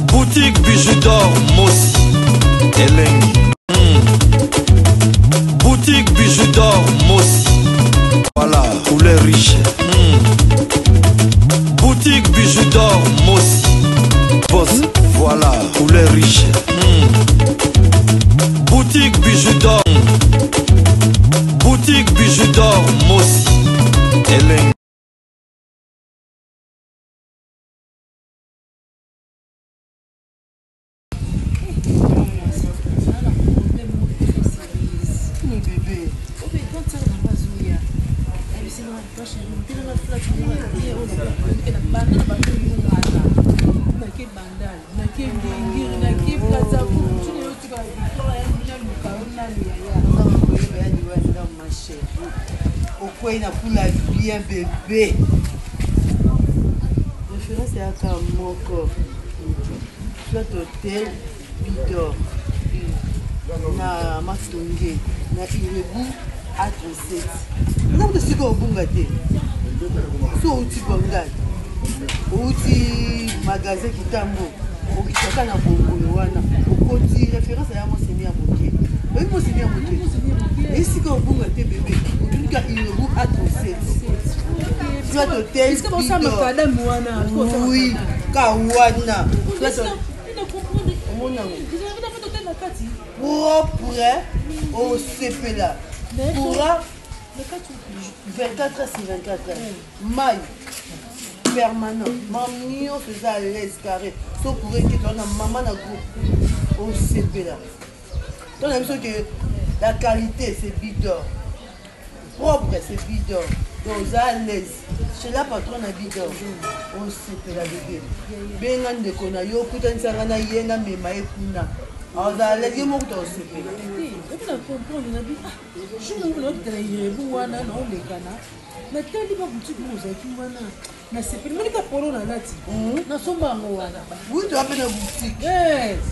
Boutique Bijou d'or Mossi Elengi. Boutique Bijou d'or Mossi. Voilà, couleur riche. Boutique Bijou d'or Mossi. Boss, voilà, couleur riche. Boutique Bijou d'or. Boutique Bijou d'or Mossi. Elengi. Okwei na kula bien bebe référence eyaka moko Flat Hotel Bidor na Matonge na Irebu A37. Eza kutu esika obunga te. So outi Bandal, outi magasin Kitambo, okitaka na bongolo wana, okoti référence ya moseni ya moke. Oyebi moseni ya moke? Esika obunga te bebe, otunika Irebu A37. Flat Hotel Bidor. Oui, ka wana. Omona yango. Propre, osepela. Courant 24 heures sur 24 heures. Mai permanent. Mam nyonso eza à l'aise carré. So courant ekeka wana mama na groupe. Osepela. To na biso que la qualité c'est Bidor. Propre c'est Bidor. Donc oza à l'aise. Chez la patronne na Bidor. Osepela bebe. Benga ndeko na yo okutanisa nga na ye na mema ye kuna. Oza à l'aise ye moko to osepela. Epi na comprendre na bi ah jour moko na okita na irebu wana na olekana natali ba boutique moko ozalaki wana nasepeli monika polo nalati nasomba yango wana. Oui, toza mpe na boutique.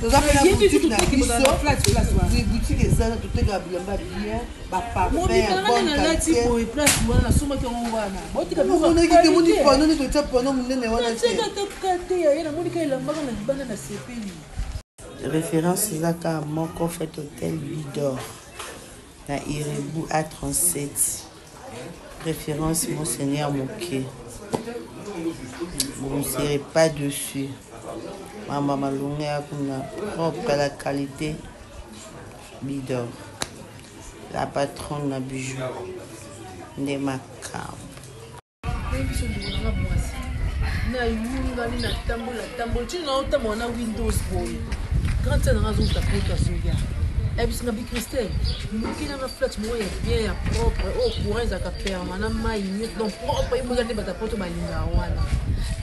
Toza mpe na boutique na biso. Oui, boutique eza na totekaka bilamba bien, ba parfum ya bonne nalati qualité. Boye place wana nasombaki yango wana botika. Omonaki te, moni pano nde totia pano monene wana te. Natikataka te yaye, namonika elambaka na libanda, nasepeli. Référence eza kaka moko, Fête Hotel Bidor na Irebu A37. Référence Monseigneur Moke. Vous ne serez pas dessus. Mama malonga ya kuna propre à la qualité Bidor. La patronne na bijou. Nde makambo. Biso ndeko nanga mwasi nayungani natambola tambola ntina naotambola na Windows boye, grande sœur nanga azouta poto, azoya, ayebisi nga bi Christelle, moki nanga flat moko ya bien, ya propre, oyo courant ezalaka permanent, mai nyonso, donc propre. Ye moza nde bato ya poto balingaka wana.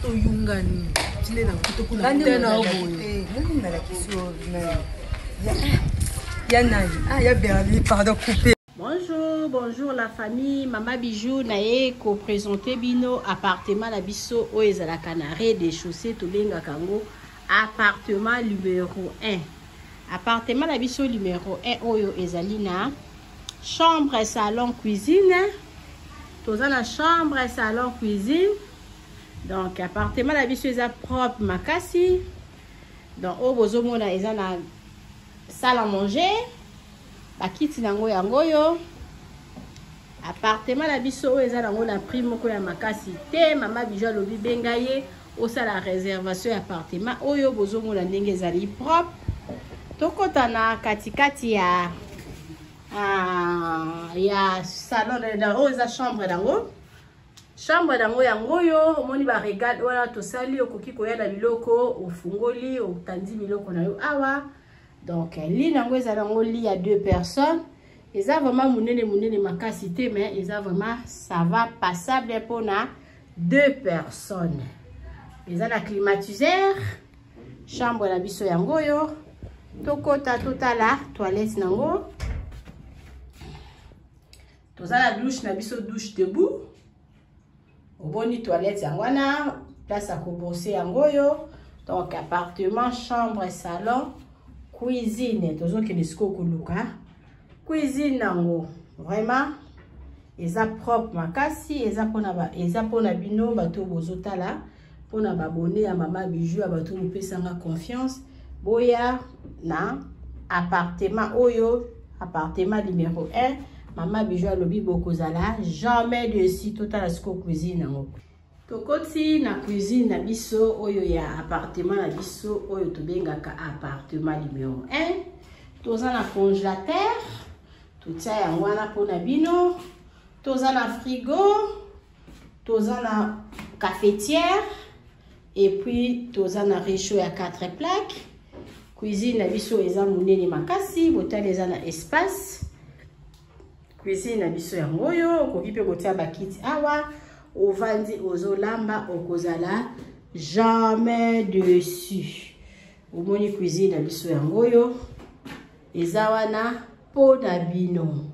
Toyungani tinde na kuto kuna te na yo boye. Nalakisi yo ya nani? Ah, ya Berli, pardon, coupé. Bonjour, bonjour la famille. Mama Bijou naye ko présenter bino appartement na biso oyo ezalaka na rez-de-chaussée, tobengaka yango appartement numéro 1. Appartement na biso numéro 1 oyo ezali na chambre, salon, cuisine. Toza na chambre, salon, cuisine. Donc appartement na biso eza propre makasi. Donc oyo bozomona eza na salle à manger, bakiti nango yango oyo. Appartement na biso oyo eza nango na prix moko ya makasi te. Mama Bijou alobi benga ye osala réservation ya appartement oyo. Bozomona ndenge ezali propre. Tokɔta na katikati ya salon. Oyo eza chambre nango, chambre nango yango oyo. Omoni baregale wana tosali, okoki koya na biloko, ofungoli, otandi biloko na yo awa. Donc lit nango ezali yango lit ya deux personnes. Eza vraiment monene monene makasi te, mais eza vraiment ça va, passable mpona deux personnes. Eza na climatiseur. Chambre na biso yango oyo. Tokɔta totala toilette nango. Toza na douche na biso, douche debout. Oboni toilette yango wana, place ya kobrosser yango oyo. Donc appartement, chambre, salon, cuisine. Tozokende sikoyo koluka cuisine nango. Vraiment eza propre makasi. Eza mpona bino bato bozotala. mpona babone ya mama Bijou ya bato bopesanga confiance. Boya na appartement oyo, appartement numéro 1. Mama Bijou alobi bokozala jamais dessus. Totala sikoyo cuisine yango. Tokoti na cuisine na biso oyo ya appartement na biso oyo tobengaka appartement numéro 1. Toza na congélateur, totia yango wana mpona bino. Toza na frigo, toza na cafetière, et puis toza na réchaud ya 4 plaques. Cuisine na biso eza monene makasi, botali eza na espace. Cuisine na biso yango oyo, okoki mpe kotia bakiti awa, ovandi ozolamba, okozala jamais dessus. Omoni cuisine na biso yango oyo eza wana mpo na bino.